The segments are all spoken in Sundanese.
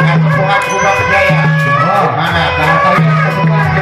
Kepungan Kubang Jaya. Oh, Mana? Nah, kali ini kepungan.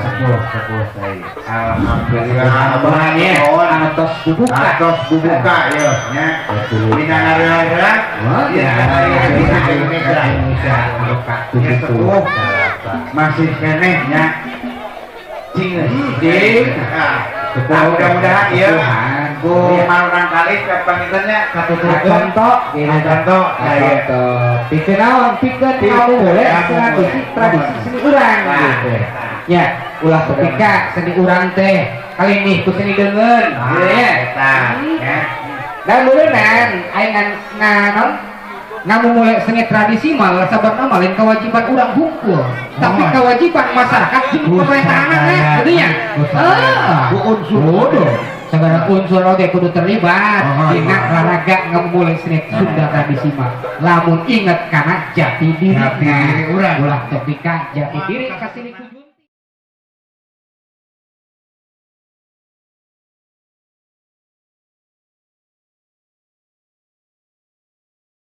Sepuh, sepuh saya. Alhamdulillah. Abahnya Nuhun. Atos bubuka. Atos bubuka ya nya. Dina ngareureuh. Oh, Dina ya, ngareureuh Indonesia. Indonesia anu Ya, sepuh. Masih keneh nya. Cing. Cing. Nah, nah, mudah-mudahan ya ku marangkali kapanginten nya katuturkeun. Contoh, gitu. Contoh, ya, ya. Contoh. Pikeun naon? Pikeun ngamumule tradisi tradisi seni urang Nah, gitu. Ya, ulah ketika seni urang teh kali ini ku seni deungeun, gitu ya. Eta, ya. Dan beureunan aing ngan nganon ngamumule seni tradisi mah sabarna mah lain kewajiban urang hungkul, tapi Oh. kewajiban masyarakat jeung pemerintahan gitu nya. Ah, Ku unsur. Kudu. Segala unsur oge kudu terlibat Oh, dina iya. laraga ngamumule seni Sunda tradisi mah. Lamun inget kana jati diri. Jati diri urang. Ulah tepi ka jati diri ka sini kudu.